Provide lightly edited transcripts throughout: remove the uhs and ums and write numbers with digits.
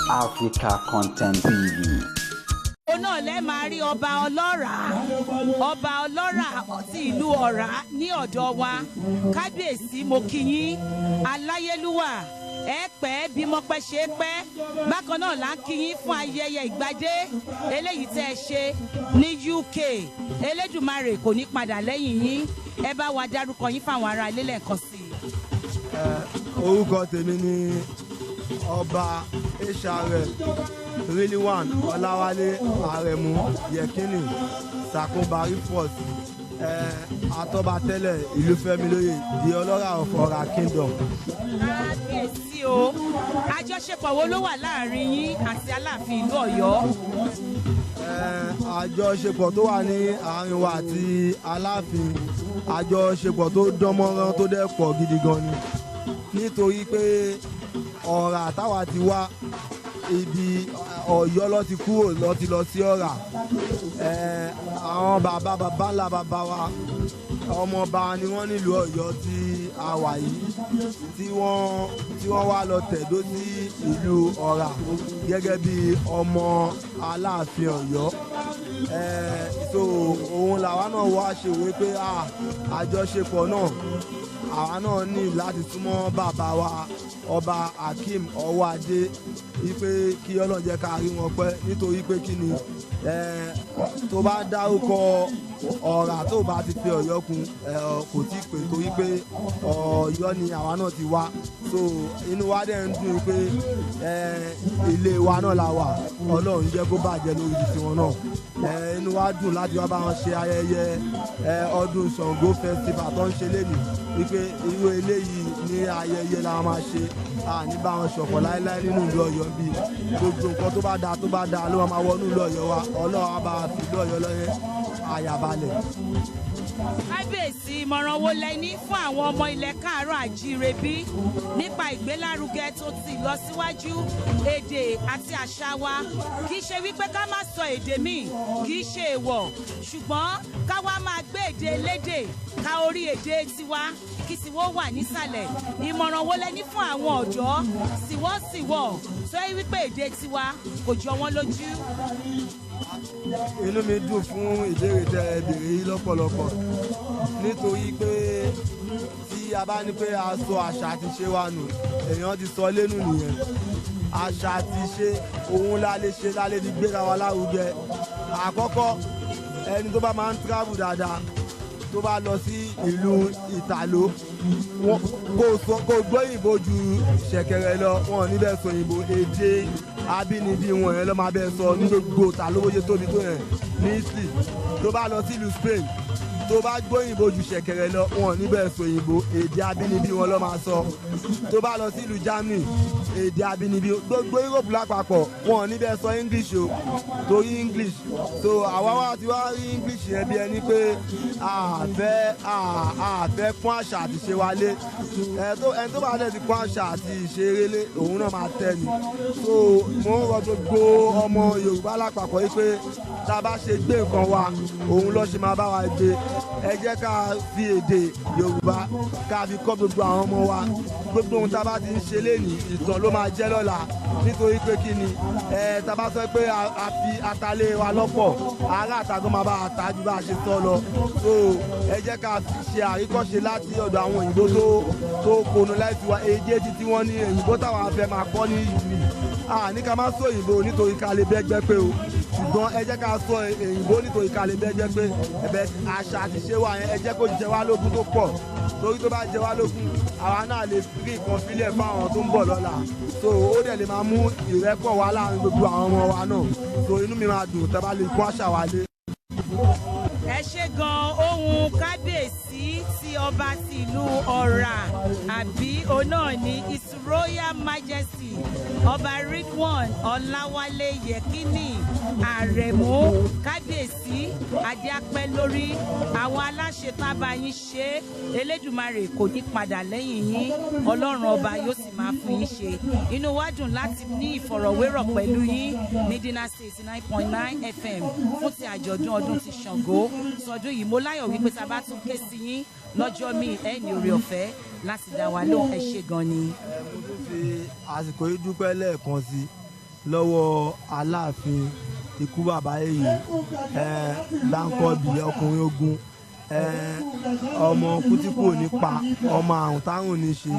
Africa Content TV. Òun náà lẹ́ máa rí ọba ọlọ́ràá, ọba ọlọ́ràá ti ìlú Ọ̀rá ní ọ̀dọ̀ wa. Kábíyèsí, mo kí yín, aláyélúwà, ẹ pẹ́ bí mọ́pẹ́ ṣe pẹ́. Bákan náà là ń kí yín fún ayẹyẹ ìgbadé eléyìí tẹ́ ẹ ṣe ní UK. Elédùmarè kò ní padà lẹ́yìn yín. Ẹ bá wa dárúkọ yín fáwọn ará ilé lẹ́ẹ̀kan sí i. Orúkọ tèmi ni Ọba HRM Rilwan Ọláwálé Arẹ̀mú Yẹkínì Sàkúnbárí First, Atọ́batẹ́lẹ̀ ìlú Fẹ́milóye, the Ọlọ́rà of Ọ̀rà Kingdom. Kábíyèsí o, àjọṣepọ̀ wo ló wà láàrin yín àti Aláàfin ìlú Ọ̀yọ́? Àjọṣepọ̀ tó wà ní àárín wa àti Aláàfin, àjọṣepọ̀ tó dánmọ́rán tó dẹ̀ pọ̀ gidi gan ni, nítorí pé Ọ̀rà táwa ti wá, ibi Ọ̀yọ́ ló ti kúrò, ló ti lọ sí Ọ̀rà. Àwọn bàbá bàbá ńlá bàbá wa, ọmọọba ni wọ́n nílùú Ọ̀yọ́ tí a wà yìí, tí wọ́n wá lọ tẹ̀dó sí ìlú Ọ̀rà gẹ́gẹ́ bí ọmọ Aláàfin Ọ̀yọ́. So òun làwa náà wá ṣèwé pé àjọṣepọ̀ náà, àwa náà ní láti súnmọ́ bàbá wa, Ọba Akeem Ọwọ́adé, wípé kí Ọlọ́run jẹ́ ká rí wọn pẹ́, nítorí pé kí ni, tó bá dárúkọ Ọ̀rà tó bá ti fi Ọ̀yọ́ kún, kò tí ì pé, torí pé Ọ̀yọ́ ni àwa náà ti wá. So inú wa dẹ̀ ń dùn pé ilé wa náà la wà. Ọlọ́run jẹ́ kó bàjẹ́ lórí tiwọn náà. Inú wa dùn láti wá bá wọn ṣe ayẹyẹ ọdún Ṣàngó Festival tó ń ṣe lénìí, wípé irú eléyìí ní ayẹyẹ la máa ṣe, àní bá wọn ṣọ̀fọ̀ láéláé nínú ìlú Ọ̀yọ́. Bí gbogbo nǹkan tó bá dáa, tó bá dáa ló máa wọnú ìlú Ọ̀yọ́ wa. Ọlọ́run á bá fi ìlú Ọ̀yọ́ lọ́yẹ́ àyàbalẹ̀. Kábíyèsí, ìmọ̀ràn wo lẹ ní fún àwọn ọmọ ilẹ̀ káàárọ̀ àjíire bí nípa ìgbélárugẹ tó ti lọ síwájú èdè àti àṣà wa? Kì í ṣe wípé ká má sọ èdè míì, kì í ṣe èèwọ̀, ṣùgbọ́n ká wá máa gbé èdè elédè ká orí èdè tiwa kí tiwọ́ wà nísàlẹ̀. Ìmọ̀ràn wo lẹ ní fún àwọn ọ̀dọ́ síwọ́síwọ́ tó yẹ wípé èdè tiwa kò jọ wọ́n lójú? Inú mi dùn fún ìbéèrè tẹ ẹ béèrè yìí lọ́pọ̀lọpọ̀, nítorí pé tí a bá ní pé a sọ àṣà àti ìṣe wa nù, èèyàn ti sọ lẹ́nu nìyẹn. Àṣà àti ìṣe òun la lè ṣe, la lè fi gbéra wa lárugẹ. Àkọ́kọ́, ẹni tó bá máa ń travel dáadáa, tó bá lọ sí ìlú Ìtàló, kó gbóyìnbó ju ṣẹ̀kẹ̀rẹ̀ lọ, wọn ò ní bẹ́ẹ̀ sọ òyìnbó. Èdè abínibí wọn yẹn ló máa bẹ́ẹ̀ sọ ní gbogbo Ìtàló bó ṣe tóbi tó yẹn ní Italy. Tó bá lọ sí ìlú Spain, tó bá gbóyìnbó ju ṣẹ̀kẹ̀rẹ̀ lọ, wọn ò ní bẹ́ẹ̀ sọ òyìnbó. Èdè abínibí wọn ló máa sọ. Tó bá lọ sí ìlú Germany, èdè abínibí, gbogbo Europe lápapọ̀, wọn ò ní bẹ́ẹ̀ sọ English o, torí English. So àwa wá ti wá rí English yẹn bí ẹni pé àfẹ́ pọ́n àṣà àti ìṣe wa lé. Ẹ tó ẹni tó bá dẹ̀ ti pọ́n àṣà àti ìṣe rélé, òun náà máa tẹ́ ni. So mo ń rọ gbogbo ọmọ Yorùbá lápapọ̀ yìí pé tá a bá ṣe gbé nǹkan wa, òun ló ṣe máa bá wa gbé. Ẹ jẹ́ ká fi èdè Yorùbá ká fi kọ́ gbogbo àwọn ọmọ wa. Gbogbo ohun tá a bá ti ń ṣe lénìí, ìtàn ló máa jẹ́ lọ́la, nítorí pé kí ni, ẹ tá a bá sọ pé a fi atalé wa lọ́pọ̀, ará àtàgọ́ máa bá a ta ju bá a ṣe sọ lọ. So ẹ jẹ́ ká ṣe àríkọ́ṣe láti ọ̀dọ̀ àwọn òyìnbó tó colonize wa. Èdè títí wọ́n ní òyìnbó táwọn afẹ́ máa kọ́ ní ìlú yìí, a ní ká má sọ òyìnbó nítorí ká lè bẹ́gbẹ́ pé o, ṣùgbọ́n ẹ jẹ́ ká sọ òyìnbó nítorí ká lè bẹ́gbẹ́ pé. Ẹ̀bẹ̀ àṣà àti ṣe wa yẹn, ẹ jẹ́ kó jẹ wá lógún tó pọ̀, torí tó bá jẹ wá lógún, àwa náà lè rí nǹkan fílẹ̀ fáwọn tó ń bọ̀ lọ́la. So ó dẹ̀ lè máa mú ìrẹ́pọ̀ wá láàrin gbogbo àwọn ọmọ wa náà. So inú mi máa dùn tẹ́ bá lè kó àṣà wa lé. Ẹ ṣe gan. Ohun kábíyèsí ti ọba ti ìlú Ọ̀rà àbí, òun náà ní His Royal Majesty Ọba Ridwan Ọláwálé Yẹkínì Àrẹ̀mú. Kábíyèsí, adé apẹ́ lórí. Àwọn aláṣẹ tábà yín ṣe é, Elédùmarè kò ní padà lẹ́yìn yín, Ọlọ́run ọba yóò sì máa fún yín ṣe. Inú wa dùn láti ní ìfọ̀rọ̀wérọ̀ pẹ̀lú yín ní Dynasty 89.9 FM fún ti àjọ̀dún ọdún ti Ṣàngó sọdún yìí. Mo láyọ̀ wípé tá a bá tún ké sí yín lọ́jọ́ míì, ẹ ní oore ọ̀fẹ́ láti dá wa lóhùn. Ẹ ṣé gan ni. Mo tún fi àsìkò yìí dúpẹ́ lẹ́ẹ̀kan sí. Lọ́wọ́ Aláàfin, ikú bàbá èyí, Gbáǹkọ́bì, ọkùnrin ogun, ọmọ kútíkù ò ní pa, ọmọ àrùn táwọn ò ní ṣe,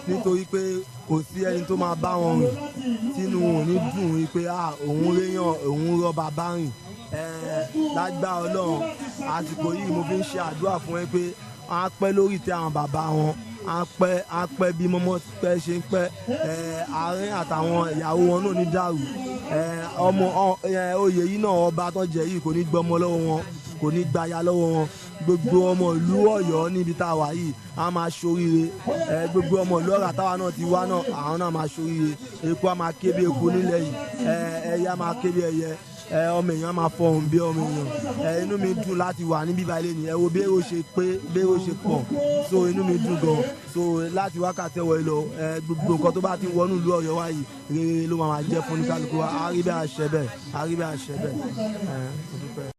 nítorí pé kò sí ẹni tó máa bá wọn rìn tínú wọn ò ní dùn wípé òun réyàn, òun rọ́ba bá rìn. Lágbára Ọlọ́run, àsìkò yìí mo fi ń ṣe àdúrà fún ẹ pé á pẹ́ lórí ìtẹ́ àwọn bàbá wọn, á pẹ́, á pẹ́ bí mọ́mọ́ pẹ́ ṣe ń pẹ́. Àárín àtàwọn ìyàwó wọn náà ní dàrú. Ọmọ oyè yìí náà, ọba tó jẹ yìí, kò ní gbọmọ lọ́wọ́ wọn, kò ní gbaya lọ́wọ́ wọn. Gbogbo ọmọ ìlú Ọ̀yọ́ níbi tá a wà yìí á máa ṣoríire. Gbogbo ọmọ ìlú Ọ̀rà táwa náà ti wá náà, àwọn náà máa ṣoríire. Eku á máa ké bí eku nílẹ̀ yìí, ẹyẹ á máa ké bí ẹyẹ, ọmọ èèyàn máa fọhùn bí ọmọ èèyàn. Inú mi dùn láti wà níbí báyìí lẹ́nu. Ẹ wo bí èrò ṣe pé, bí èrò ṣe pọ̀. So inú mi dùn gan. So láti wákàtí ẹwọ yìí lọ, gbogbo nǹkan tó bá ti wọnú ìlú Ọ̀yọ́ wa yìí, rere ló máa jẹ́ fún oníkálukú wa. Á rí bẹ́ẹ̀, àṣẹ bẹ́ẹ̀, á rí bẹ́ẹ̀, àṣẹ bẹ́ẹ̀. Ẹ mo dúpẹ́.